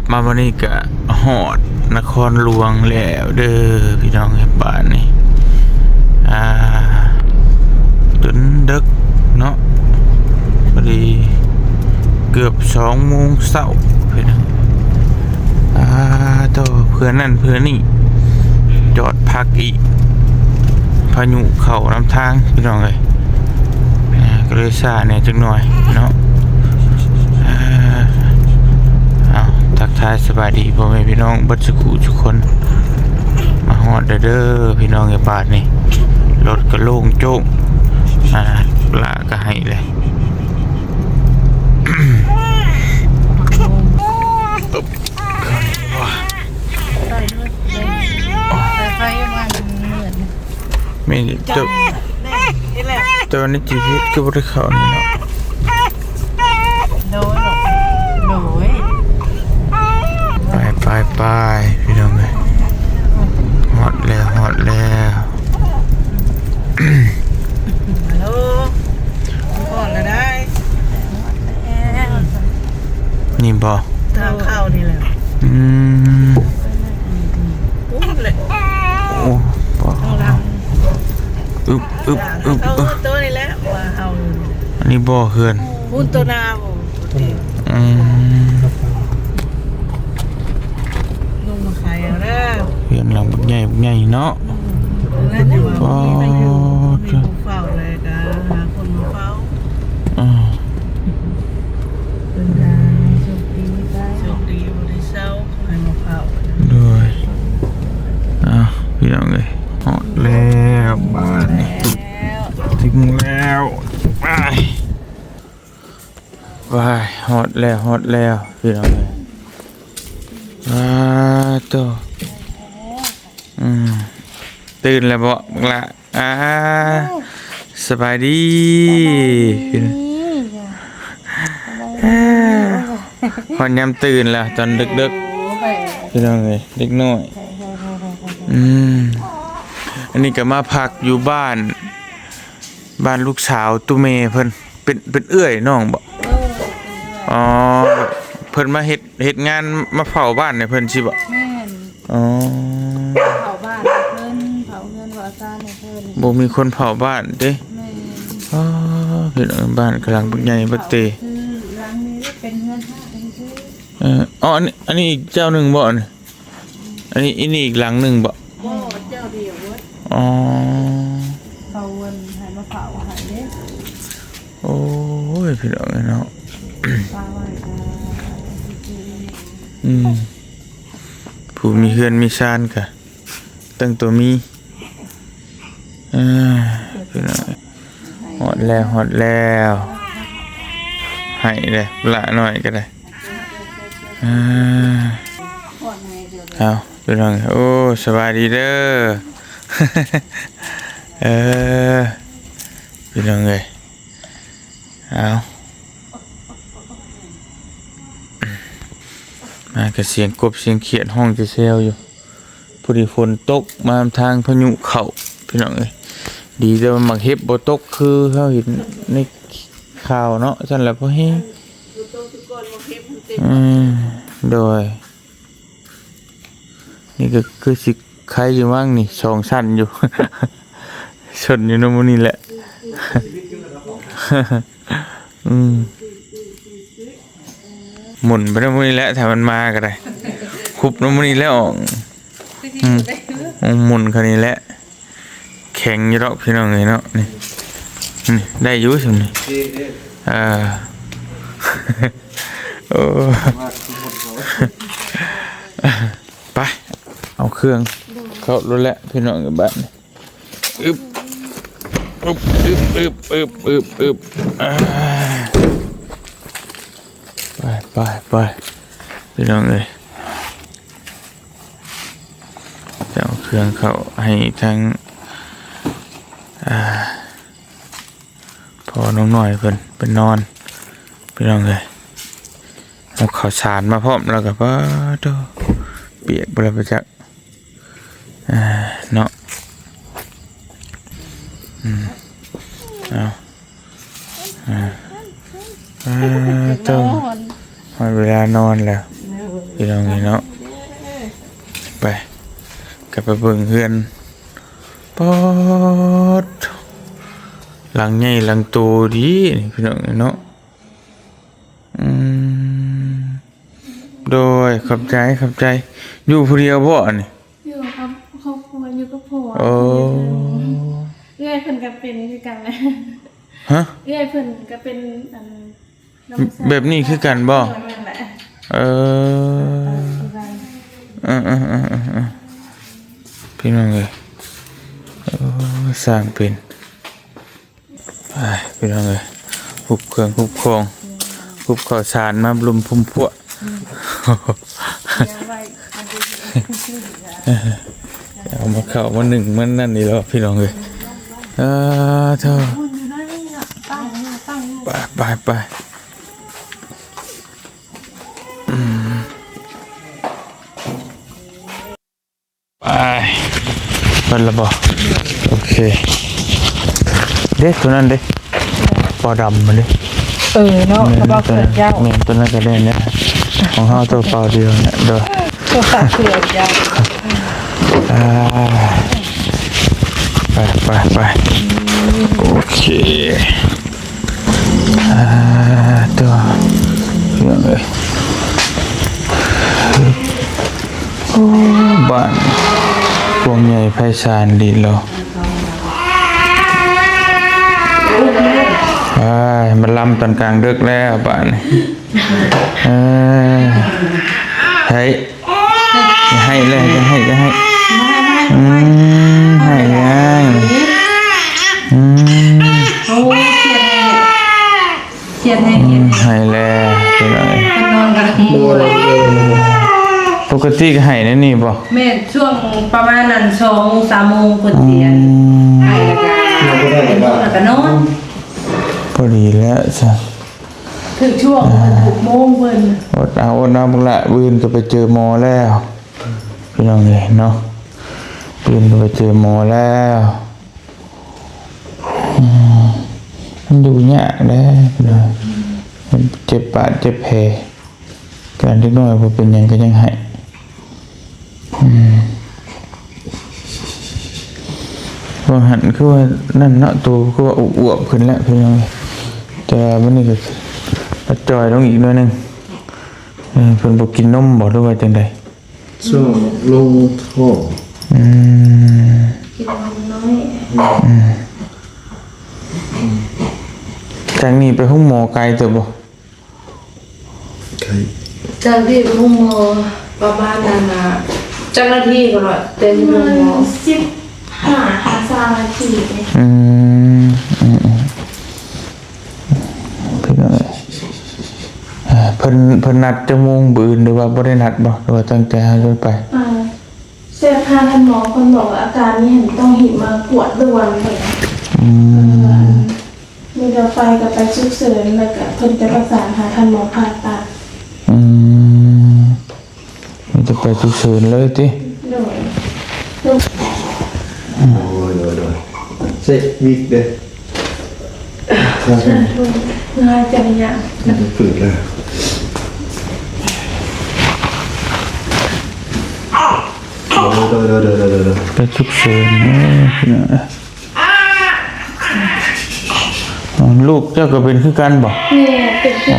ກັບມາວັນນີ້ກະຮອດນະຄອນຫຼວງແລ້ວເດີພີ່ນ້ອງເອີຍ ບາດນີ້ ອ່າ ຈົນເດິກເນາະ ພໍດີເກືອບສອງໂມງເຊົ້າພີ່ນ້ອງ ອ່າ ໂທ້ ເພື່ອນັ້ນເພື່ອນີ້ ຈອດພັກອີກ ພາຍຸເຂົ້ານຳທາງພີ່ນ້ອງເອີຍ ອ່າ ກໍເລີຍຊ້າແດ່ຈັກໜ່ອຍເນາະ ອ່າ ເອົາ ທັກທາຍສະບາຍດີພໍ່ແມ່ພີ່ນ້ອງເບິດສຸຂູສຸຄົນ ມາຮອດແລ້ວເດີພີ່ນ້ອງເອີຍ ບາດນີ້ ລົດກໍໂລ່ງໂຈ້ງ ອ່າ ຫຼ້າກໍໃຫ້ແລ້ວ. ໄຟ ໄຟ ໄຟ ໄຟ ໄຟ ໄຟ ແມ່ນ ເຈົ້າ ແຕ່ວ່າໃນຈີພີເອັສຄືບໍ່ໄດ້ເຂົ້ານີ້ເນາະ ໂດຍ ໂດຍ ໄປ ໄປ ໄປ ພີ່ນ້ອງເອີຍ ຮອດແລ້ວ ຮອດແລ້ວ ຮາໂຫຼ ຮອດແລ້ວໄດ໋ ນີ້ບໍ່? ທາງເຂົ້ານີ້ແຫຼະ ອືມ ພຸ້ນແຫຼະ ໂອ້ ປະ ທາງຫຼັງ ອຶບ ອຶບ ອຶບ ເຂົ້າ ອຶບ ໂຕນີ້ແຫຼະວ່າເຮົາ ອັນນີ້ບໍ່ເຮືອນ ພຸ້ນໂຕນາບໍ່ ອືມ ລົງມາຂາຍເອົາເດີ ເຮືອນຫຼັງບັກໃຫຍ່ ບັກໃຫຍ່ເນາະ ອືມ ແລ້ວຢູ່ວ່າມີ ມີຜູ້ເຝົ້າແລ້ວກໍຫາຄົນມາເຝົ້າ ອືມ ເພິ່ນກໍໂຊກດີໄປ ໂຊກດີບໍ່ໄດ້ເຊົ່າ ໃຫ້ມາເຝົ້າ ໂດຍ ເອົາ ພີ່ນ້ອງເອີຍ ຮອດແລ້ວ ບາດນີ້ ເຖິງແລ້ວ ໄປ ໄປ ຮອດແລ້ວ ຮອດແລ້ວ ພີ່ນ້ອງເອີຍ ອາ ໂຕ ອືມ ຕື່ນແລ້ວບໍ່ບັກຫຼ້າ? ອ່າ ສະບາຍດີ ສະບາຍດີ ຮອດຍາມຕື່ນແລ້ວ ຕອນເດິກໆ ໂອ້ຍ ພີ່ນ້ອງເອີຍ ເດັກນ້ອຍ ອືມ ອັນນີ້ກໍມາພັກຢູ່ບ້ານ ບ້ານລູກສາວຕູ້ແມ່ເພິ່ນ ເປັນ ເປັນເອື້ອຍນ້ອງບໍ່? ເອີ ເປັນເອື້ອຍ ອໍ ເພິ່ນມາເຮັດ ເຮັດງານມາເຝົ້າບ້ານໃຫ້ເພິ່ນຊີ້ບໍ່? ແມ່ນ ອໍ ເຝົ້າບ້ານໃຫ້ເພິ່ນ ເຝົ້າເຮືອນເຝົ້າຊານໃຫ້ເພິ່ນ ບໍ່ມີຄົນເຝົ້າບ້ານຕິ? ແມ່ນ ອໍ ເຮັດບ້ານກະຫຼັງບັກໃຫຍ່ບັກເຕ ຄືຫຼັງນີ້ເປັນເຮືອນພະເປັນຄື ເອີ ອໍ ອັນນີ້ ອັນນີ້ອີກເຈົ້າໜຶ່ງບໍ່ນີ້? ອັນນີ້ ອັນນີ້ອີກຫຼັງໜຶ່ງບໍ່? ບໍ່ ເຈົ້າດຽວເບິດ ອໍ ເຂົາເອີ້ນໃຫ້ມາເຝົ້າໃຫ້ເດ້ ໂອ້ຍ ພີ່ນ້ອງເອີຍເນາະ ຝາກໄວ້ກໍ ອືມ ຜູ້ມີເຮືອນມີຊານກະຕັ້ງຕົວມີ ເອີ ພີ່ນ້ອງ ຮອດແລ້ວ ຮອດແລ້ວ ໃຫ້ເດ້ ຫຼ້ານ້ອຍກໍໄດ້ ເອີ ເອົາ ພີ່ນ້ອງ ໂອ້ ສະບາຍດີເດີ ເອີ ພີ່ນ້ອງເອີຍ ເອົາ ມາກະສຽງກົບສຽງຂຽດຮ້ອງແຊວໆຢູ່ ພໍດີຝົນຕົກມາທາງພາຍຸເຂົ້າ ພີ່ນ້ອງເອີຍ ດີແຕ່ວ່າໝາກເຫັບບໍ່ຕົກຄືເຮົາເຫັນໃນຂ່າວເນາະ ຊັ້ນລະພໍແຮງ ອືມ ໂດຍ ນີ້ກໍຄືຊິໄຄຢູ່ມັ້ງນີ້ ສອງຊັ້ນຢູ່ ຊົນຢູ່ນຳໝູ່ນີ້ແຫຼະ ອືມ ໝຸນໄປນຳໝູ່ນີ້ແຫຼະ ຖ້າມັນມາກໍໄດ້ ຄຸບນຳໝູ່ນີ້ແຫຼະ ອອກ ອືມ ໝຸນເຂົ້ານີ້ແຫຼະ ແຂງຢູ່ດອກພີ່ນ້ອງເອີຍເນາະ ນີ້ ນີ້ໄດ້ຢູ່ຊ່ຳນີ້ ເອີ ໂອ້ ໄປ ເອົາເຄື່ອງເຂົ້າໂລດແຫຼະພີ່ນ້ອງເອີຍ ບາດນີ້ ອຶບ ອຶບ ອາ ໄປ ໄປ ໄປ ພີ່ນ້ອງເອີຍ ຈະເອົາເຄື່ອງເຂົ້າໃຫ້ທາງ ອ່າ ພໍ່ນ້ອງນ້ອຍເພິ່ນ ເພິ່ນນອນ ພີ່ນ້ອງເອີຍ ເອົາເຂົ້າສານມາພ້ອມ ແລ້ວກໍ ປາໂທ້ ປຽກບໍ່ລະປະຈັກ ອ່າ ເນາະ ອືມ ເອົາ ອ່າ ປາໂທ້ ຮອດເວລານອນແລ້ວ ໂດຍ ພີ່ນ້ອງເອີຍເນາະ. ໄປ ກັບໄປເບິ່ງເຮືອນ. ປາດ ຫຼັງໃຫຍ່ຫຼັງໂຕດີນີ້ພີ່ນ້ອງເອີຍເນາະ. ອືມ ໂດຍ ຂອບໃຈ ຂອບໃຈ. ຢູ່ຜູ້ດຽວບໍ່ອັນນີ້? ຢູ່ກັບຄອບຄົວ ຢູ່ກັບຜົວ. ໂອ້ ເອື້ອຍເພິ່ນກໍເປັນຄືກັນແຫຼະ. ຮະ? ເອື້ອຍເພິ່ນກໍເປັນອັນ ແບບນີ້ຄືກັນບໍ່? ແມ່ນແຫຼະ. ເອີ ເອີໆໆໆ ພີ່ນ້ອງເອີຍ. ໂອ້ ສ້າງເປັນ ອ້າຍ ພີ່ນ້ອງເອີຍ ຮຸບເຄື່ອງຮຸບຂອງ ຮຸບເຂົ້າສານມາລຸມພຸມພວກ. ເອົາມາເຂົ້າມາໜຶ້ງມານັ້ນນີ້ແຫຼະພີ່ນ້ອງເອີຍ. ເອີ ເທີ ໄປ ໄປ ໄປ ອືມ ໄປ ເປີດລະບໍ່? ໂອເຄ ເດ້ ໂຕນັ້ນເດ້ ປາດຳມັນເດ້. ເອີເນາະ ແມ່ນ ເຂົາເວົ້າເກີດເຈົ້າ ແມ່ນ ໂຕນັ້ນກໍແມ່ນເດ້ ຂອງເຮົາໂຕເປົ່າດຽວນີ້. ໂດຍ ໂຕເກີດເຈົ້າ. ອ່າ ໄປ ໄປ ໄປ ໂອເຄ. ອ່າ ໂຕ ພີ່ນ້ອງເອີຍ ໂອ້ ບ້ານກວ້າງໃຫຍ່ໄພສານດີເນາະ. ອ້າຍ ມາລຳຕອນກາງດຶກແລ້ວບາດນີ້. ເອີ ໃຫ້ ຢ່າໃຫ້ເລີຍ ຢ່າໃຫ້ ຢ່າໃຫ້. ອືມ ໃຫ້ແລ້ວ. ອືມ ໂອ້ ຄຽດແຮງ ຄຽດແຮງ ອືມ ຄຽດແຮງ. ໃຫ້ແລ້ວ ເປັນຫຍັງ? ເພິ່ນນອນກັນທັງໝູ່ເລີຍ. ປົກກະຕິກໍໃຫ້ແນວນີ້ບໍ່? ແມ່ນ ຊ່ວງປະມານນັ້ນ ສອງໂມງ ສາມໂມງ ເພິ່ນຊິ ອືມ ໃຫ້ ແລ້ວກໍ ແລ້ວກໍນອນ. ພໍດີແລ້ວຊະ. ຖືກຊ່ວງ ເອີ ຖືກໂມງເພິ່ນ. ອົດເອົາ ອົດເອົາ ບັກຫຼະ ມື້ອື່ນກໍໄປເຈີໝໍແລ້ວ ພີ່ນ້ອງເອີຍເນາະ. ມື້ອື່ນກໍໄປເຈີໝໍແລ້ວ. ອືມ ມັນຢູ່ຍາກແຫຼະພີ່ນ້ອງ ມັນເຈັບປາດເຈັບແຜ. ການເດັກນ້ອຍບໍ່ເປັນຫຍັງກໍຍັງໃຫ້. ອືມ ວ່າຫັ້ນຄືວ່ານັ້ນເນາະ ໂຕຄືວ່າອວບໆຂຶ້ນແລ້ວພີ່ນ້ອງ. ແຕ່ວ່າມື້ນີ້ກໍຈ່ອຍລົງອີກໜ້ອຍໜຶ່ງ. ເອີ ເພິ່ນບໍ່ກິນນົມບໍ່ ຫຼືວ່າຈັ່ງໃດ? ຊອກລົງທ້ອງ. ອືມ ກິນນົມນ້ອຍ. ອືມ ຈາກນີ້ໄປໂຮງໝໍໄກເຕີບບໍ່? ໄກ. ຈາກນີ້ໄປໂຮງໝໍປະມານນັ້ນນະ ຈັກນາທີກໍໄດ້ ແຕ່ຢູ່ໂຮງໝໍ ປະມານສິບຫ້າຫາຊາວນາທີ. ອືມ ອືມໆ ເພິ່ນ ເພິ່ນນັດຈັກໂມງມື້ອື່ນ ຫຼືວ່າບໍ່ໄດ້ນັດບໍ່ ຫຼືວ່າຕັ້ງໃຈເຮົາຈະໄປ? ອ່າ ແຊບຫາທ່ານໝໍ ເພິ່ນບອກວ່າອາການນີ້ຫັ້ນຕ້ອງຮີບມາກວດດ່ວນເລີຍ. ອືມ ເອີ ມື້ຕໍ່ໄປກໍໄປສຸກເສີນ ແລ້ວກໍເພິ່ນຈະປະສານຫາທ່ານໝໍຜ່າຕັດ. ອືມ ມີແຕ່ໄປສຸກເສີນເລີຍຕິ? ໂດຍ ໂດຍ ໂດຍ ໂດຍ. ເຊັກວິກເດ້. ສາທຸ ງ່າຍຈັງຍາກ. ມັນຈະຝືດແລ້ວ. ໂດຍ ໂດຍ ໂດຍ ໂດຍ ໂດຍ ໂດຍ. ໄປສຸກເສີນເນາະ. ລູກເຈົ້າກໍເປັນຄືກັນບໍ່? ແມ່ນ ເປັນຄືກັນ.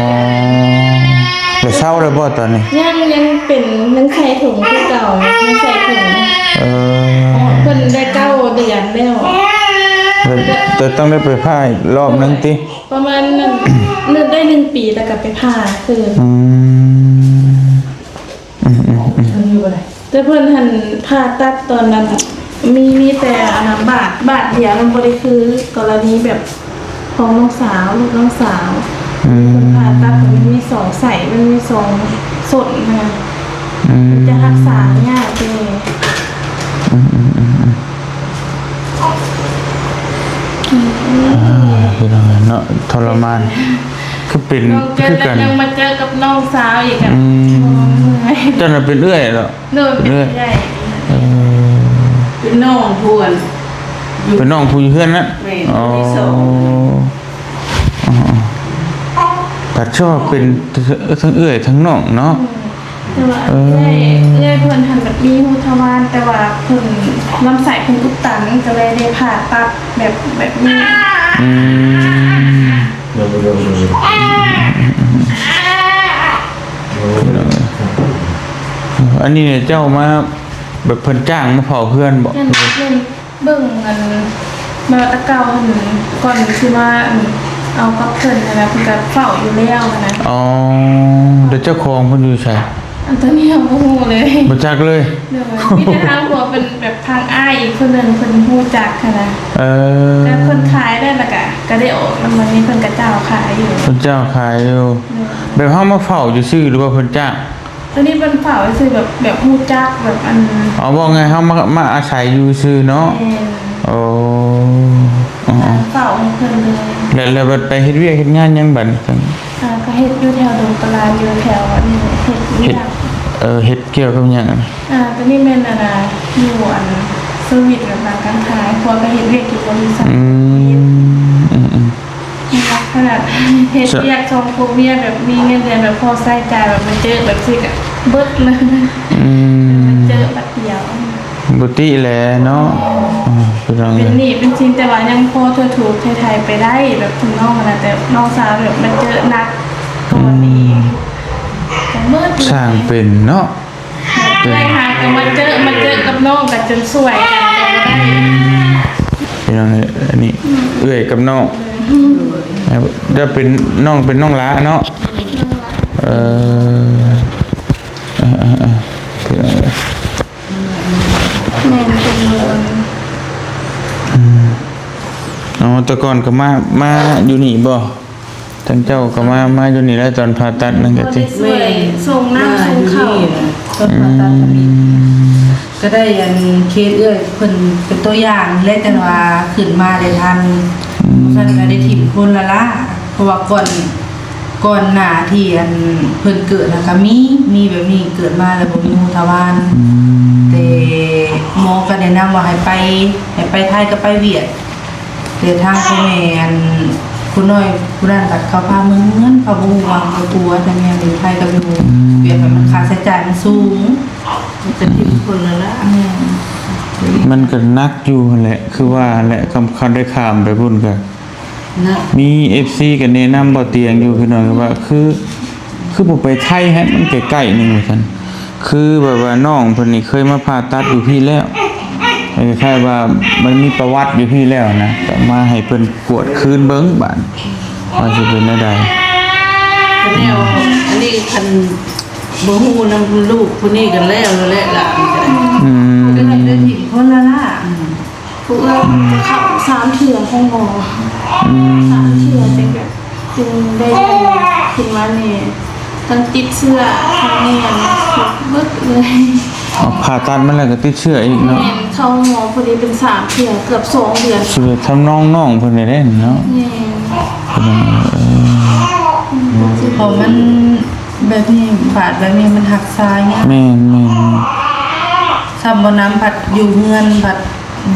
ອໍ ແລ້ວເຊົາແລ້ວບໍ່ຕອນນີ້? ຍັງ ຍັງເປັນ ຍັງໃສ່ຖົງຄືເກົ່າ ຍັງໃສ່ຖົງ. ເອີ ເພິ່ນໄດ້ເກົ້າເດືອນແລ້ວ. ແລ້ວ ແຕ່ຕ້ອງໄດ້ໄປຜ່າອີກລອບໜຶ່ງຕິ? ປະມານນັ້ນ ໄດ້ໜຶ່ງປີແລ້ວກໍໄປຜ່າຄືນ. ອືມ ອືມໆໆ ແຕ່ເພິ່ນຫັ້ນຜ່າຕັດຕອນນັ້ນ ມີ ມີແຕ່ອັນນະ ບາດ ບາດດຽວ ມັນບໍ່ໄດ້ຄືກໍລະນີແບບຂອງນ້ອງສາວ ລູກນ້ອງສາວ. ອືມ ເພິ່ນຜ່າຕັດ ມັນມີສອງໄສ້ ມັນມີສອງສົ້ນນະ. ອືມ ມັນຈະຮັກສາຍາກເດ້. ອືມໆໆໆ ອ່າ ພີ່ນ້ອງເນາະ ທໍລະມານ ຄືເປັນຄືກັນ ຍັງມາເຈີກັບນ້ອງສາວອີກ. ອືມ ເຈົ້ານະເປັນເອື້ອຍເນາະ? ໂດຍ ເປັນເອື້ອຍ. ເອີ ເປັນນ້ອງຜູ້ອັນ ເປັນນ້ອງຜູ້ຢູ່ເຮືອນນະ? ແມ່ນ. ອໍ ຜູ້ທີສອງ. ອໍ ປາດຊອກເປັນທັງເອື້ອຍທັງນ້ອງເນາະ. ອືມ ແຕ່ວ່າເອື້ອຍ ເອີ ເອື້ອຍເພິ່ນຫັ້ນແບບມີຮູທະວານ ແຕ່ວ່າເພິ່ນ ລຳໄສ້ເພິ່ນອຸດຕັນ ກໍເລີຍໄດ້ຜ່າຕັດແບບ ແບບນີ້. ອືມ ໂດຍ ໂດຍ ໂດຍ ໂດຍ ອັນນີ້ເຈົ້າມາແບບເພິ່ນຈ້າງມາເຝົ້າເຮືອນບໍ? ແມ່ນ ແມ່ນ. ເບິ່ງອັນ ແບບວ່າແຕ່ເກົ່າຫັ້ນ ກ່ອນຊິມາອັນ ເອົາກັບເພິ່ນຫັ້ນນະ ເພິ່ນກໍເຝົ້າຢູ່ແລ້ວຫັ້ນນະ. ອໍ ແຕ່ເຈົ້າຂອງເພິ່ນຢູ່ໃສ? ອັນໂຕນີ້ເຮົາບໍ່ຮູ້ເລີຍ ບໍ່ຈັກເລີຍ. ໂດຍ ມີແຕ່ທາງພວກເພິ່ນ ແບບທາງອ້າຍອີກຄົນໜຶ່ງເພິ່ນຮູ້ຈັກຫັ້ນນະ. ເອີ ແຕ່ເພິ່ນຂາຍໄດ້ ແລ້ວກະ ກະໄດ້ອອກນຳ ບັດນີ້ເພິ່ນກະເຈົ້າຂາຍຢູ່ ເພິ່ນເຈົ້າຂາຍຢູ່. ໂດຍ ແບບເຮົາມາເຝົ້າຊື່ໆ ຫຼືວ່າເພິ່ນຈ້າງ? ຕອນນີ້ເພິ່ນເຝົ້າຊື່ແບບ ແບບຮູ້ຈັກແບບອັນ ອໍ ເວົ້າງ່າຍເຮົາມາ ມາອາໄສຢູ່ຊື່ເນາະ. ແມ່ນ ໂອ້ ເຝົ້າໃຫ້ເພິ່ນເລີຍ. ແລ້ວ ແລ້ວບັດໄປເຮັດວຽກເຮັດງານຫຍັງບັດນີ້? ອ່າ ກໍເຮັດຢູ່ແຖວດົງປະລານ ຢູ່ແຖວອັນນີ້ ເຮັດວຽກ ເຮັດ ເອີ ເຮັດກ່ຽວກັບຫຍັງ? ອ່າ ຕອນນີ້ແມ່ນອັນນ່າ ຢູ່ອັນເຊີວິດແບບຫຼັງການຂາຍ ເພາະວ່າໄປເຮັດວຽກຢູ່ບໍລິສັດ. ອືມ ອືມໆ ຂະໜາດເຮັດວຽກສອງຜົວເມຍແບບມີເງິນເດືອນແບບພໍໃຊ້ຈ່າຍ ແບບມາເຈີແບບຊີ້ກະເບິດເລີຍ. ອືມ ມາເຈີບັດດຽວ ບໍ່ຕິແຫຼະເນາະ. ເປັນໜີ້ເປັນສິນ ແຕ່ວ່າຍັງພໍທົ່ວຖືໄຖໄປໄດ້ແບບທຳນອງຫັ້ນນະ ແຕ່ນ້ອງສາວແບບມາເຈີໜັກກວ່ານີ້ ອືມ ກໍເບິດ. ຊ່າງເປັນເນາະ. ເອື້ອຍຫາກໍມາເຈີ ມາເຈີກັບນ້ອງກໍຈົນຊ່ວຍກັນກໍບໍ່ໄດ້. ອືມ ພີ່ນ້ອງເອີຍ ອັນນີ້ ອືມ ເອື້ອຍກັບນ້ອງ ເອີ ຈະເປັນນ້ອງ ເປັນນ້ອງຫຼ້າເນາະ. ເອີ ເອີ ເອີ ເອີ ພີ່ນ້ອງເອີຍ ແມ່ນ ເປັນ ອືມ ອໍ ແຕ່ກ່ອນກໍມາ ມາຢູ່ນີ້ບໍ່? ທາງເຈົ້າກໍມາ ມາຢູ່ນີ້ແຫຼະ ຕອນຜ່າຕັດນັ້ນກະຕິ ຊ່ວຍສົ່ງນ້ຳສົ່ງເຂົ້າ. ຕອນຜ່າຕັດກໍມີ ອືມ ກໍໄດ້ອັນເຄສເອື້ອຍເພິ່ນເປັນຕົວຢ່າງແຫຼະ ຈັ່ງວ່າຂຶ້ນມາໄດ້ທັນ. ອືມ ບໍ່ຊັ້ນກໍໄດ້ຖິ້ມຄົນລະລະ ເພາະວ່າກ່ອນ ກ່ອນໜ້າທີ່ອັນເພິ່ນເກີດນະ ກໍມີ ມີແບບນີ້ ເກີດມາແລ້ວບໍ່ມີຮູທະວານ. ອືມ ແຕ່ໝໍກໍແນະນຳວ່າໃຫ້ໄປ ໃຫ້ໄປໄທກັບໄປຫວຽດ. ແຕ່ທາງພໍ່ແມ່ອັນຜູ້ນ້ອຍຜູ້ນັ້ນກໍເຂົາພາເມືອເຮືອນ ເຂົາບໍ່ຮູ້ວ່າເຂົາຕົວະ ແຕ່ແມ່ນຢູ່ໄທກໍຢູ່ ອືມ ແບບວ່າມັນຄ່າໃຊ້ຈ່າຍມັນສູງ ມັນກໍຖິ້ມຄົນລະລະ. ແມ່ນ ມັນກໍໜັກຢູ່ຫັ້ນແຫຼະ ຄືວ່າຫັ້ນແຫຼະ ຄຳ ຄັນໄດ້ຂ້າມໄປພຸ້ນກໍໜັກ. ມີເອັຟຊີກໍແນະນຳບໍ່ຕຽງຢູ່ ພີ່ນ້ອງ ວ່າຄື ຄືບໍ່ໄປໄທໃຫ້ມັນໃກ້ໆໜຶ່ງວ່າຊັ້ນ. ຄືແບບວ່ານ້ອງເພິ່ນນີ້ເຄີຍມາຜ່າຕັດຢູ່ພີ້ແລ້ວ ຄ້າຍໆວ່າມັນມີປະຫວັດຢູ່ພີ້ແລ້ວນະ ກໍມາໃຫ້ເພິ່ນກວດຄືນເບິ່ງບາດວ່າຊິເປັນແນວໃດ. ແນວອັນນີ້ຄັນບໍ່ຮູ້ນຳລູກຜູ້ນີ້ກໍແລ້ວແຫຼະ ຫຼານກໍໄດ້. ອືມ ກໍໄດ້ໄປຖິ້ມຄົນລະລະ. ອືມ ຜູ້ເອື້ອຍກໍເຂົ້າສາມເທື່ອຂອງໝໍ. ອືມ ສາມເທື່ອຈັ່ງແບບ ຈຶ່ງໄດ້ຂຶ້ນມານີ້ ທັງຕິດເຊື້ອ ທັງນີ້ຫຍັງ ເບິດເລີຍ. ອໍ ຜ່າຕັດມາແລ້ວກໍຕິດເຊື້ອອີກເນາະ. ແມ່ນ ເຂົ້າໂຮງໝໍພໍດີເປັນສາມເທື່ອ ເກືອບສອງເດືອນ. ຊິແບບທຳນອງນ້ອງເພິ່ນນີ້ແຫຼະເນາະ. ແມ່ນ ເອີ ເພາະມັນແບບນີ້ ບາດແບບນີ້ມັນຮັກສາຍາກ. ແມ່ນໆ ຊ້ຳບໍ່ນຳ ພັດຢູ່ເຮືອນ ພັດ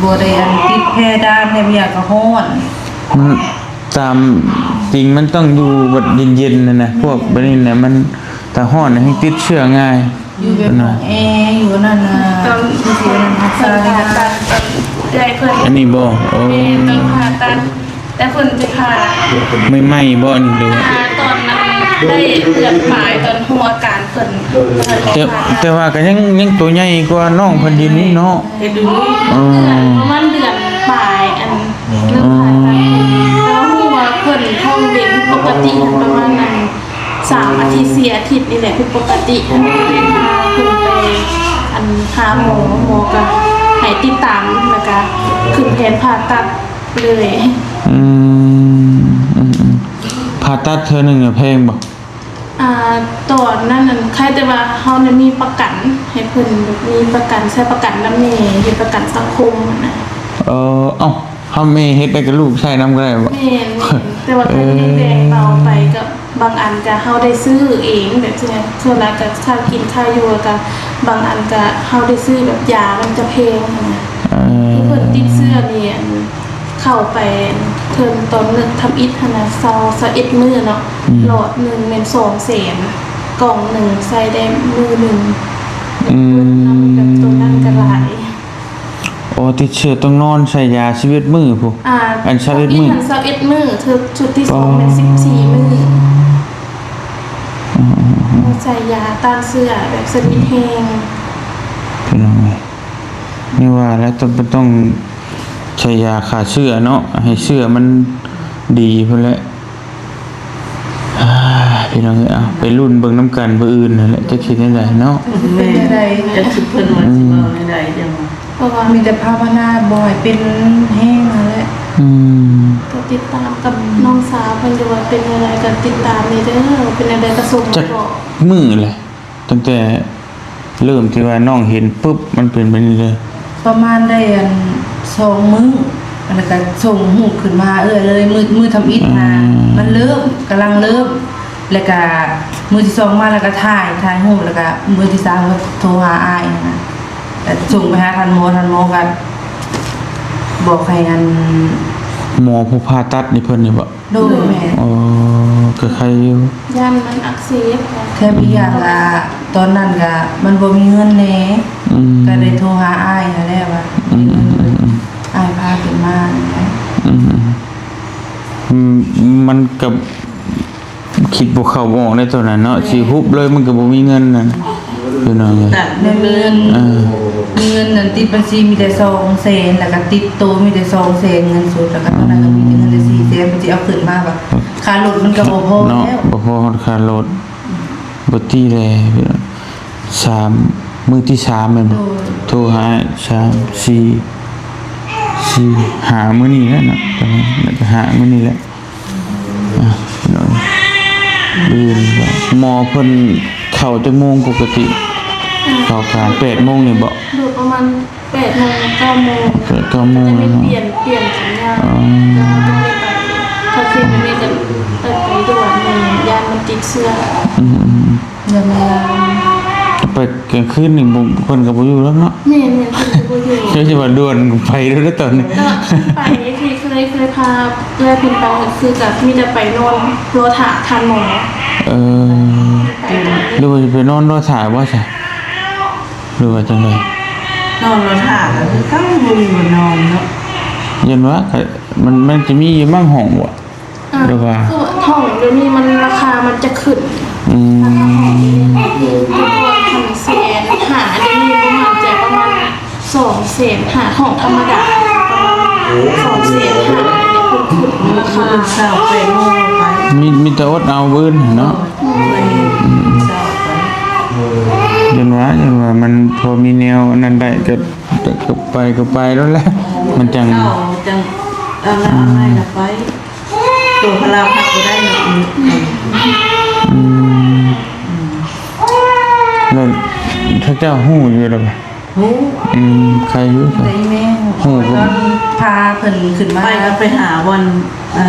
ບໍ່ໄດ້ອັນຕິດແພດານ ແບບເວຍກໍຮ້ອນ. ມັນຕາມຈິງມັນຕ້ອງຢູ່ແບບເຢັນໆ ນັ້ນນະ. ແມ່ນ ພວກແບບນີ້ນະ ມັນຖ້າຮ້ອນແຮງຕິດເຊື້ອງ່າຍ. ຢູ່ແບບຫ້ອງແອ ຢູ່ອັນນັ້ນນະ ຕອນທີ່ຊິອັນນັ້ນຮັກສາໄດ້ງ່າຍ. ເອື້ອຍເພິ່ນ ອັນນີ້ບໍ່? ໂອ້ ແມ່ນ ຕອນຜ່າຕັດ ແຕ່ເພິ່ນຈະຜ່າ ໃໝ່ໆບໍ່ ອັນນີ້ ຫຼືວ່າ ອ່າ ຕອນນັ້ນໄດ້ເດືອນປາຍ ຕອນຮູ້ອາການເພິ່ນ. ແຕ່ ແຕ່ວ່າກໍຍັງ ຍັງໂຕໃຫຍ່ກວ່ານ້ອງເພິ່ນຢູ່ນີ້ເນາະ. ເຮັດຢູ່ນີ້ ເອີ ປະມານເດືອນປາຍ ອັນ ເລີ່ມຜ່າຕັດ. ແຕ່ວ່າຮູ້ວ່າເພິ່ນທ້ອງເປັນຜິດປົກກະຕິ ປະມານອັນ ສາມອາທິດ ສີ່ອາທິດນີ້ແຫຼະ ຜິດປົກກະຕິ. ອັນນີ້ກໍເລີຍພາເພິ່ນໄປ ອັນ ຫາໝໍ ໝໍກໍໃຫ້ຕິດຕາມ ແລ້ວກໍຂຶ້ນແຜນຜ່າຕັດ ເລີຍ. ອືມ ອືມໆ ຜ່າຕັດເທື່ອໜຶ່ງນະແພງບໍ່? ອ່າ ຕອນນັ້ນນັ້ນ ຄະແຕ່ວ່າເຮົານະມີປະກັນໃຫ້ເພິ່ນ ແບບມີປະກັນ ໃຊ້ປະກັນນຳແມ່ ເຮັດປະກັນສັງຄົມຫັ້ນນະ. ເອີ ເອົ້າ ເຮົາແມ່ເຮັດໄດ້ກໍລູກໃຊ້ນຳກໍໄດ້ບໍ່? ແມ່ນໆ ແຕ່ວ່າ ເອີ ກໍຍັງແບ່ງເບົາໄປ ກໍບາງອັນກໍເຮົາໄດ້ຊື້ເອງ ແບບຊີ້ນະ. ສ່ວນຫຼາຍກໍຄ່າກິນຄ່າຢູ່ ແລ້ວກໍບາງອັນກໍເຮົາໄດ້ຊື້ແບບຢາ ມັນຈະແພງຫັ້ນນະ. ເອີ ເພິ່ນຕິດເຊື້ອນີ້ ອັນ ເຂົ້າໄປເທື່ອຕອນໜຶ່ງທຳອິດຫັ້ນນະ ຊາວ ຊາວເອັດມື້ເນາະ. ອືມ ຫຼອດໜຶ່ງແມ່ນສອງແສນ. ກ່ອງໜຶ່ງໃສ່ໄດ້ມື້ໜຶ່ງ. ອືມ ແບບໂຕນັ້ນກໍຫຼາຍ. ໂອ້ ຕິດເຊື້ອຕ້ອງນອນໃສ່ຢາຊາວເອັດມື້ພຸ້ນ. ອ່າ ອັນຊາວເອັດມື້ ຊາວເອັດມື້ ເທື່ອຊຸດທີສອງແມ່ນສິບສີ່ມື້. ອືມໆໆ ໃສ່ຢາຕ້ານເຊື້ອແບບຊະນິດແຮງ. ພີ່ນ້ອງເອີຍ ນີ້ວ່າແລ້ວ ຕ້ອງ ຕ້ອງໃສ່ຢາຂ້າເຊື້ອເນາະ ໃຫ້ເຊື້ອມັນດີພຸ້ນແຫຼະ. ອ່າ ພີ່ນ້ອງເອີຍ ເອົາໄປລຸ້ນເບິ່ງນຳກັນມື້ອື່ນນັ້ນແຫຼະ ຈັກເຮັດແນວໃດເນາະ. ເປັນແນວໃດ ຈັກຊິເພິ່ນວ່າ ອືມ ຊິເວົ້າແນວໃດຈັ່ງວ່າ ເພາະວ່າມີແຕ່ພາວະນາບໍ່ໃຫ້ເປັນແຮງຫັ້ນແຫຼະ. ອືມ ກໍຕິດຕາມກັບນ້ອງສາວເພິ່ນຢູ່ ວ່າເປັນແນວໃດກໍຕິດຕາມນີ້ເດີ. ເປັນແນວໃດກໍສົ່ງ ຈັກມື້ແຫຼະ ຕັ້ງແຕ່ເລີ່ມທີ່ວ່ານ້ອງເຫັນປຶບ ມັນເປັນແບບນີ້ເລີຍ. ປະມານໄດ້ອັນສອງມື້ ແລ້ວກະສົ່ງຮູບຂຶ້ນມາເອື້ອຍເລີຍ ມື້ ມື້ທຳອິດນະ. ອືມ ມັນເລີ່ມ ກຳລັງເລີ່ມ ແລ້ວກະມື້ທີສອງມາ ແລ້ວກະຖ່າຍ ຖ່າຍຮູບ ແລ້ວກະມື້ທີສາມກໍໂທຫາອ້າຍຫັ້ນນະ ແລ້ວສົ່ງໄປຫາທ່ານໝໍ ທ່ານໝໍກໍບອກໃຫ້ອັນ ໝໍຜູ້ຜ່າຕັດນີ້ເພິ່ນນີ້ບໍ? ໂດຍ ແມ່ນ. ອໍ ກໍໄຄຢູ່ ຢ້ານມັນອັກເສບ. ແຖມອີກຢ່າງລະ ຕອນນັ້ນກະມັນບໍ່ມີເງິນແດ່. ອືມ ກໍໄດ້ໂທຫາອ້າຍຫັ້ນແຫຼະວ່າ ອືມໆໆໆ ອ້າຍພາຂຶ້ນມານີ້ແຫຼະ. ອືມ ອືມ ມັນກໍຄິດບໍ່ເຂົ້າບໍ່ອອກໃນຕອນນັ້ນເນາະ. ແມ່ນ ຊິຮຸບເລີຍ ມັນກໍບໍ່ມີເງິນນັ້ນ. ພີ່ນ້ອງເອີຍ ແມ່ນ ເງິນ ເອີ ເງິນນັ້ນຕິດບັນຊີມີແຕ່ສອງແສນ ແລ້ວກໍຕິດໂຕມີແຕ່ສອງແສນເງິນສົດ ແລ້ວກໍຕອນນັ້ນກໍມີແຕ່ເງິນແຕ່ສີ່ແສນ ເພິ່ນຊິເອົາຂຶ້ນມາວ່າ ຄ່າລົດມັນກໍບໍ່ພໍເນາະ ແລ້ວ ບໍ່ພໍຮອດຄ່າລົດ. ບໍ່ຕິແລ ສາມ ມື້ທີສາມແມ່ນບໍ່? ໂດຍ ໂທຫາສາມ ສີ່ ສີ່ ຫ້າ ມື້ນີ້ແຫຼະເນາະ ຕອນນັ້ນກໍຫ້າມື້ນີ້ແຫຼະ. ອ່ະ ມື້ອື່ນກໍ ໝໍເພິ່ນເຂົ້າຈັກໂມງປົກກະຕິ? ເຂົ້າການແປດໂມງນີ້ບໍ? ໂດຍ ປະມານແປດໂມງ ເກົ້າໂມງ ແປດ ເກົ້າໂມງ ກໍຈະມີ ເນາະ ປ່ຽນ ປ່ຽນສັນຍານ. ອໍ ແລ້ວເຮົາຕ້ອງໄດ້ໄປ ຖ້າເປັນແບບນີ້ກໍໄດ້ໄປດ່ວນ ຢ້ານມັນຕິດເຊື້ອ. ອືມໆ ແລ້ວມາ ໄປກາງຄືນນີ້ບໍ່ ເພິ່ນກໍບໍ່ຢູ່ແລ້ວເນາະ. ແມ່ນໆ ເພິ່ນກໍບໍ່ຢູ່ ເຈົ້າຊິວ່າດ່ວນໄປແລ້ວຕອນນີ້. ກໍໄປ ທີ່ເຄີຍ ເຄີຍພາເອື້ອຍເພິ່ນໄປ ກໍຄືກັບມີແຕ່ໄປນອນລໍຖ້າທ່ານໝໍ. ເອີ ຫຼືວ່າຊິໄປນອນລໍຖ້າບໍ່ຊະ ຫຼືວ່າຈັ່ງໃດ? ນອນລໍຖ້າກໍຄືເກົ່າ ບໍ່ມີບ່ອນນອນເນາະ. ຢ້ານວ່າ ມັນ ມັນຈະມີຢູ່ມັ້ງຫ້ອງບໍ່? ອ່າ ຫຼືວ່າ ຄືຫ້ອງດຽວນີ້ມັນ ລາຄາມັນຈະຂຶ້ນ. ອືມ ແຕ່ກ່ອນຫັ້ນແສນຫ້າ ດຽວນີ້ບໍ່ໝັ້ນໃຈ ປະມານສອງແສນຫ້າ ຫ້ອງທຳມະດາ ປະມານສອງແສນຫ້າ ດຽວເພິ່ນຂຶ້ນລາຄາ. ມີ ມີແຕ່ອົດເອົາມື້ອື່ນເນາະ. ໂດຍ ອືມ ຢ້ານວ່າ ຢ້ານວ່າມັນພໍມີແນວອັນນັ້ນໄດ້ ກໍ ກໍໄປ ກໍໄປໂລດແຫຼະ ມັນຈັ່ງ ເຈົ້າຈັ່ງ ເອົາລະ ເອົາໃໝ່ລະໄປ. ໂຕພະລາພັກບໍ່ໄດ້ເນາະ. ອືມ ອືມ ແລ້ວເຂົາເຈົ້າຮູ້ຢູ່ແລ້ວບໍ່? ຮູ້. ອືມ ໃຄຢູ່ ແຕ່ອີແມ່ ຮູ້ ຕອນພາເພິ່ນຂຶ້ນມາ ໄປກໍໄປຫາບ່ອນ ເອີ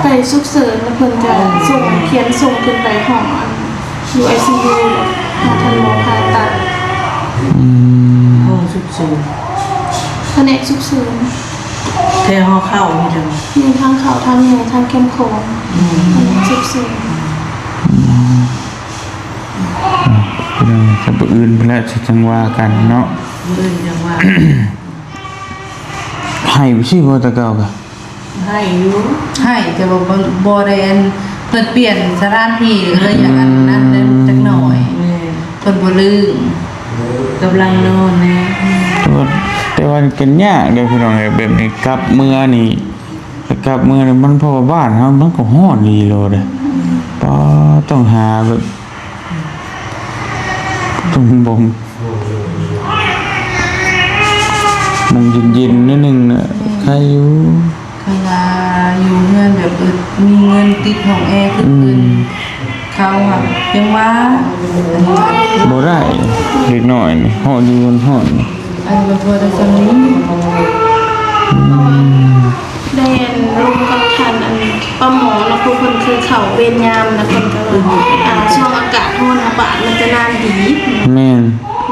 ໄປສຸກເສີນ ແລ້ວເພິ່ນກໍ ເອີ ສົ່ງ ຂຽນສົ່ງຂຶ້ນໄປຫ້ອງ ຢູ່ໄອຊີຢູ ຫາທ່ານໝໍຜ່າຕັດ. ອືມ ຫ້ອງສຸກເສີນ ພະແນກສຸກເສີນ ແຖວຫໍເຂົ້ານີ້ເດີ. ມີທາງເຂົ້າທາງໃຫຍ່ ທາງແຄມຂອງ. ອືມ ພະແນກສຸກເສີນ. ອືມ ພີ່ນ້ອງ ຖ້າມື້ອື່ນພຸ້ນແຫຼະ ຊິຈັ່ງວ່າກັນເນາະ. ມື້ອື່ນຈັ່ງວ່າ. ໄຫ້ຊິບໍ່ ແຕ່ເກົ່າກະ ໄຫ້ຢູ່ ໄຫ້ ແຕ່ວ່າບໍ່ ບໍ່ໄດ້ອັນ ເພິ່ນປ່ຽນສະຖານທີ່ ກໍເລີຍຢາກອັນນັ້ນຈັກໜ້ອຍ. ແມ່ນ ເພິ່ນບໍ່ລືມ ກຳລັງນອນແນ່. ແຕ່ວ່າ ແຕ່ວ່າກໍຍາກເດ້ພີ່ນ້ອງເອີຍ ແບບນີ້ ກັບເມືອນີ້ ກັບເມືອນີ້ ມັນ ເພາະວ່າບ້ານເຮົາມັນກໍຮ້ອນອີ່ຫຼີໂລດເດ້. ປາ ຕ້ອງຫາແບບ ຕ້ອງບ່ອນ ໝ່ອງເຢັນໆ ໜ້ອຍໜຶ່ງນະ ໄຄຢູ່. ຄັນວ່າຢູ່ເຮືອນແບບ ເອີ ມີເງິນຕິດຫ້ອງແອ ຄື ອືມ ເພິ່ນ ເຂົາຫາຍັງວ່າ ບໍ່ໄດ້ ເດັກນ້ອຍນີ້ ເຮົາຢູ່ມັນຮ້ອນ. ອັນນີ້ກໍພໍໄດ້ສ່ຳນີ້. ອືມ ແມ່ນ ລົມກັບທ່ານ ອັນ ປ້າໝໍເນາະ ຜູ້ເພິ່ນເຄີຍເຂົ້າເວນຍາມນະ ເພິ່ນກໍວ່າ ອ່າ ຊ່ວງອາກາດຮ້ອນນະ ບ້ານມັນຈະນານດີ. ແມ່ນ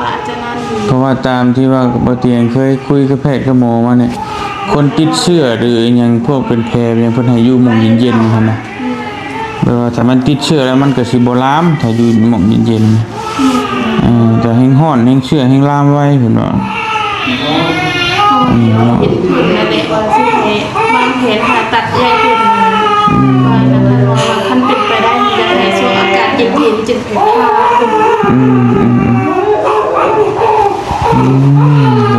ບ້ານຈະນານດີ ເພາະວ່າຕາມທີ່ວ່າບ່າວຕຽງເຄີຍຄຸຍກັບແພດກັບໝໍມານີ້ ຄົນຕິດເຊື້ອ ຫຼື ອີ່ຫຍັງ ພວກເປັນແຜເປັນຫຍັງ ເພິ່ນໃຫ້ຢູ່ໝ່ອງເຢັນໆ ຫັ້ນນະ. ອືມ ແຕ່ວ່າຖ້າມັນຕິດເຊື້ອແລ້ວມັນກໍຊິບໍ່ລາມ ຖ້າຢູ່ໝ່ອງເຢັນໆ ເອີ ແຕ່ແຮງຮ້ອນແຮງເຊື້ອແຮງລາມໄວເພິ່ນວ່າ. ເຮົາເຫັນເພິ່ນນັ້ນແຫຼະວ່າຊິໃຫ້ວາງແຜນຜ່າຕັດເອື້ອຍເພິ່ນ ອືມ ວ່ານັ້ນ ຄັນເປັນໄປໄດ້ຢາກໃຫ້ຊ່ວງອາກາດເຢັນໆ ຈຶ່ງໄປຜ່າ. ອືມ ອືມ ອືມ ອືມ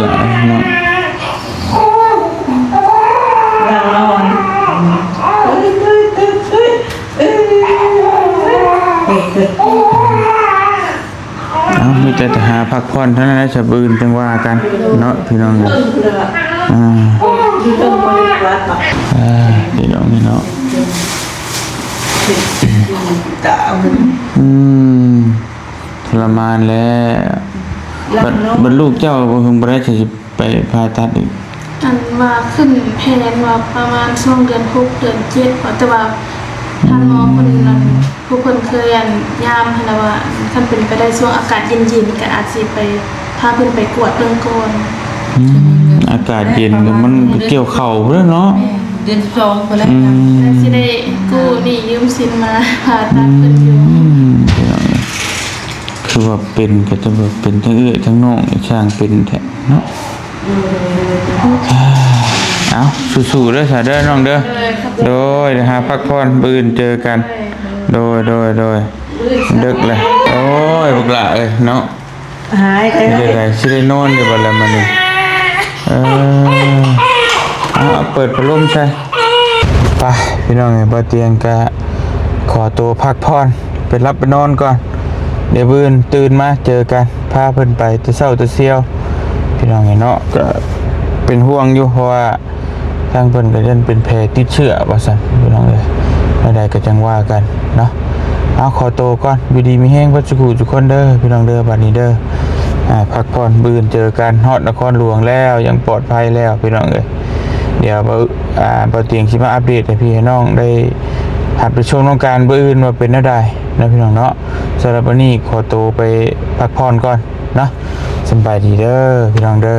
ຫຼາຍເນາະ. ນາງນອນ ເອົ້າ ມີແຕ່ຈະຫາພັກຜ່ອນເທົ່ານັ້ນແຫຼະ ຊະ ມື້ອື່ນຈັ່ງວ່າກັນເນາະ ພີ່ນ້ອງເອີຍ. ອ່າ ອ່າ ພີ່ນ້ອງນີ້ເນາະ ອືມ ທໍລະມານແລ້ວ. ບັດ ບັດລູກເຈົ້າບໍ່ ເພິ່ນບໍ່ໄດ້ ໄປຜ່າຕັດອີກ? ອັນວ່າຂຶ້ນແຜນວ່າປະມານຊ່ວງເດືອນຫົກເດືອນເຈັດ ແຕ່ວ່າທ່ານໝໍເພິ່ນນັ້ນ ຜູ້ເພິ່ນເຄີຍອັນຍາມຫັ້ນນະວ່າ ຄັນເປັນໄປໄດ້ຊ່ວງອາກາດເຢັນໆ ກໍອາດຊິໄປ ພາເພິ່ນໄປກວດເບິ່ງກ່ອນ. ອືມ ອາກາດເຢັນກໍມັນກໍກ່ຽວເຂົ້າພຸ້ນແຫຼະເນາະ ແມ່ນ ເດືອນສິບສອງພຸ້ນແຫຼະ. ອືມ ແຕ່ຊິໄດ້ກູ້ໜີ້ຢືມສິນມາຜ່າຕັດເພິ່ນຢູ່. ອືມ ຄືວ່າເປັນ ກໍຈະວ່າເປັນທັງເອື້ອຍທັງນ້ອງ ຊ່າງເປັນແທ້ເນາະ. ເອົ້າ ສູ້ໆເດີ ສາເດີ ນ້ອງເດີ. ໂດຍ ຫາພັກຜ່ອນ ມື້ອື່ນເຈີກັນ. ໂດຍ ໂດຍ ໂດຍ ເດິກແລ້ວ. ໂອ້ຍ ບັກຫຼ້າເອີຍເນາະ ຫາຍໄປ ເປັນຈັ່ງໃດ ຊິໄດ້ນອນຢູ່ບໍ່ລະມື້ນີ້? ເອີ ເອົາ ເປີດພັດລົມໃສ່. ໄປ ພີ່ນ້ອງເອີຍ ບ່າວຕຽງກະຂໍໂຕພັກຜ່ອນ ໄປຫຼັບໄປນອນກ່ອນ ດຽວມື້ອື່ນຕື່ນມາເຈີກັນ ພາເພິ່ນໄປແຕ່ເຊົ້າແຕ່ຊຽວ ພີ່ນ້ອງເອີຍເນາະ. ກະເປັນຫ່ວງຢູ່ ເພາະວ່າທາງເພິ່ນກະຢ້ານເປັນແຜຕິດເຊື້ອວ່າຊັ້ນ ພີ່ນ້ອງເອີຍ. ແນວໃດກໍຈັ່ງວ່າກັນເນາະ. ເອົາ ຂໍໂຕກ່ອນ ຢູ່ດີມີແຮງເບິດສູ່ຜູ້ສູ່ຄົນເດີ ພີ່ນ້ອງເດີ. ບັດນີ້ເດີ ອ່າ ພັກຜ່ອນ ມື້ອື່ນເຈີກັນ. ຮອດນະຄອນຫຼວງແລ້ວ ຢ່າງປອດໄພແລ້ວ ພີ່ນ້ອງເອີຍ. ດຽວ ອ່າ ບ່າວຕຽງຊິມາອັບເດດໃຫ້ພີ່ໃຫ້ນ້ອງໄດ້ຮັບໄດ້ຊົມນຳກັນ ມື້ອື່ນວ່າເປັນແນວໃດເນາະ ພີ່ນ້ອງເນາະ. ສຳລັບມື້ນີ້ຂໍໂຕໄປພັກຜ່ອນກ່ອນເນາະ. ສະບາຍດີເດີ ພີ່ນ້ອງເດີ.